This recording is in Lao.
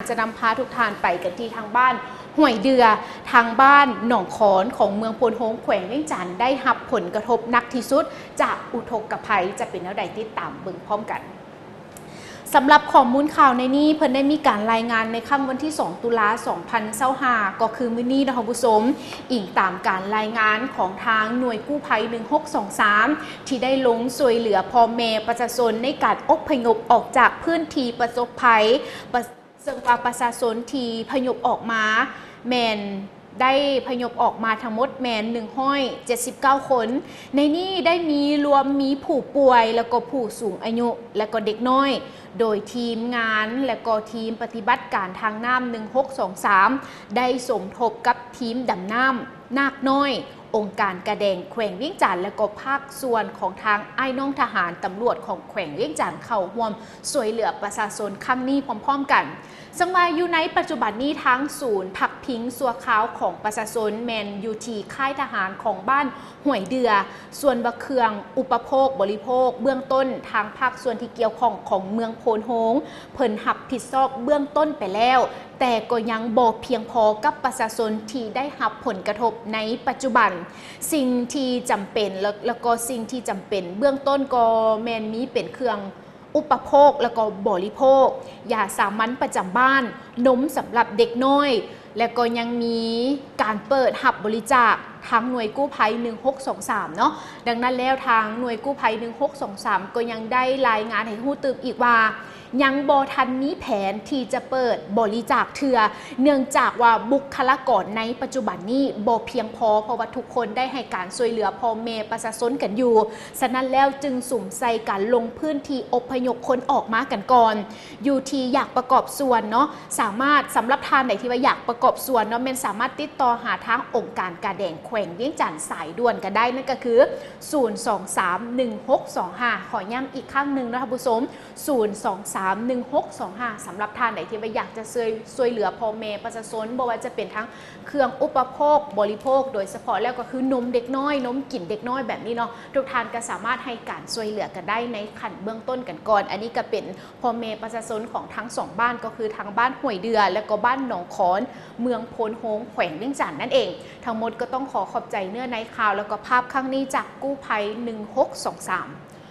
ຈະນຳພາທຸກທ່ານໄປກັນທີ່ທາງບ້ານຫ້ວຍເດື່ອ ທາງບ້ານໜອງຂອນ ຂອງເມືອງໂພນໂຮງ ແຂວງວຽງຈັນ ໄດ້ຮັບຜົນກະທົບໜັກທີ່ສຸດຈາກອຸທົກກະໄພ. ຈະເປັນແນວໃດ ຕິດຕາມເບິ່ງພ້ອມກັນ. ສຳລັບຂໍ້ມູນຂ່າວໃນນີ້ ເພິ່ນໄດ້ມີການລາຍງານໃນຄ່ຳວັນທີສອງ ຕຸລາ ສອງພັນຊາວຫ້າ ກໍຄືມື້ນີ້ເນາະທ່ານຜູ້ຊົມ, ອີງຕາມການລາຍງານຂອງທາງໜ່ວຍກູ້ໄພ ໜຶ່ງຫົກສອງສາມ ທີ່ໄດ້ລົງຊ່ວຍເຫຼືອພໍ່ແມ່ປະຊາຊົນໃນການອົບພະຍົບອອກຈາກພື້ນທີ່ປະສົບໄພ, ປະ ເຊິ່ງວ່າປະຊາຊົນທີ່ພະຍົບອອກມາແມ່ນ ໄດ້ພະຍົບອອກມາທັງໝົດແມ່ນ ໜຶ່ງຮ້ອຍເຈັດສິບເກົ້າຄົນ. ໃນນີ້ໄດ້ມີ ລວມມີຜູ້ປ່ວຍ ແລະກໍຜູ້ສູງອາຍຸ ແລະກໍເດັກນ້ອຍ, ໂດຍທີມງານ ແລະກໍທີມປະຕິບັດການທາງນ້ຳ ໜຶ່ງຫົກສອງສາມ ໄດ້ສົມທົບກັບທີມດຳນ້ຳນາກນ້ອຍ, ອົງການກາແດງແຂວງວຽງຈັນ ແລະກໍພາກສ່ວນຂອງທາງອ້າຍນ້ອງທະຫານຕຳຫຼວດຂອງແຂວງວຽງຈັນ ເຂົ້າຮ່ວມຊ່ວຍເຫຼືອປະຊາຊົນຄັ້ງນີ້ພ້ອມໆກັນ. ເຊິ່ງວ່າຢູ່ໃນປັດຈຸບັນນີ້ ທາງສູນພັກພິງຊົ່ວຄາວຂອງປະຊາຊົນແມ່ນຢູ່ທີ່ຄ້າຍທະຫານຂອງບ້ານຫ້ວຍເດື່ອ, ສ່ວນວ່າເຄື່ອງອຸປະໂພກບໍລິໂພກເບື້ອງຕົ້ນ ທາງພາກສ່ວນທີ່ກ່ຽວຂ້ອງຂອງເມືອງໂພນໂຮງ ເພິ່ນຮັບຜິດຊອບເບື້ອງຕົ້ນໄປແລ້ວ, ແຕ່ກໍຍັງບໍ່ພຽງພໍກັບປະຊາຊົນທີ່ໄດ້ຮັບຜົນກະທົບໃນປັດຈຸບັນ. ສິ່ງທີ່ຈຳເປັນ ແລະ ແລະກໍສິ່ງທີ່ຈຳເປັນເບື້ອງຕົ້ນກໍແມ່ນມີເປັນເຄື່ອງ ອຸປະໂພກ ແລະກໍບໍລິໂພກ, ຢາສາມັນປະຈຳບ້ານ, ນົມສຳລັບເດັກນ້ອຍ ແລະກໍຍັງມີການເປີດຮັບບໍລິຈາກທາງໜ່ວຍກູ້ໄພ ໜຶ່ງຫົກສອງສາມ ເນາະ. ດັ່ງນັ້ນແລ້ວ ທາງໜ່ວຍກູ້ໄພ ໜຶ່ງຫົກສອງສາມ ກໍຍັງໄດ້ລາຍງານໃຫ້ຮູ້ຕື່ມອີກວ່າ ຍັງບໍ່ທັນມີແຜນທີ່ຈະເປີດບໍລິຈາກເທື່ອ, ເນື່ອງຈາກວ່າບຸກຄະລາກອນໃນປັດຈຸບັນນີ້ບໍ່ພຽງພໍ, ເພາະວ່າທຸກຄົນໄດ້ໃຫ້ການຊ່ວຍເຫຼືອພໍ່ແມ່ປະຊາຊົນກັນຢູ່. ສະນັ້ນແລ້ວຈຶ່ງສຸມໃສ່ການລົງພື້ນທີ່ອົບພະຍົບຄົນອອກມາກັນກ່ອນ. ຢູ່ທີ່ຢາກປະກອບສ່ວນເນາະ ສາມາດ ສຳລັບທ່ານໃດທີ່ວ່າຢາກປະກອບສ່ວນເນາະ ແມ່ນສາມາດຕິດຕໍ່ຫາທາງອົງການກາແດງແຂວງວຽງຈັນສາຍດ່ວນກໍໄດ້, ນັ້ນກໍຄື ສູນສອງສາມ ໜຶ່ງຫົກສອງຫ້າ. ຂໍຢ້ຳອີກຄັ້ງໜຶ່ງເນາະທ່ານຜູ້ຊົມ, ສູນສອງສາມ ໜຶ່ງຫົກສອງຫ້າ. ສຳລັບທ່ານໃດທີ່ວ່າຢາກຈະຊ່ວຍ ຊ່ວຍເຫຼືອພໍ່ແມ່ປະຊາຊົນ ບໍ່ວ່າຈະເປັນທັງເຄື່ອງອຸປະໂພກບໍລິໂພກ ໂດຍສະເພາະແລ້ວກໍຄືນົມເດັກນ້ອຍ, ນົມກິນເດັກນ້ອຍແບບນີ້ເນາະ, ທຸກທ່ານກໍສາມາດໃຫ້ການຊ່ວຍເຫຼືອກັນໄດ້ໃນຂັ້ນເບື້ອງຕົ້ນກັນກ່ອນ. ອັນນີ້ກໍເປັນພໍ່ແມ່ປະຊາຊົນຂອງທັງສອງບ້ານ ກໍຄືທາງບ້ານຫ້ວຍເດື່ອ ແລະກໍບ້ານໜອງຂອນ ເມືອງໂພນໂຮງ ແຂວງວຽງຈັນນັ້ນເອງ. ທັງໝົດກໍຕ້ອງຂໍຂອບໃຈເນື້ອໃນຂ່າວ ແລະກໍພາບຄັ້ງນີ້ຈາກກູ້ໄພ ໜຶ່ງຫົກສອງສາມ.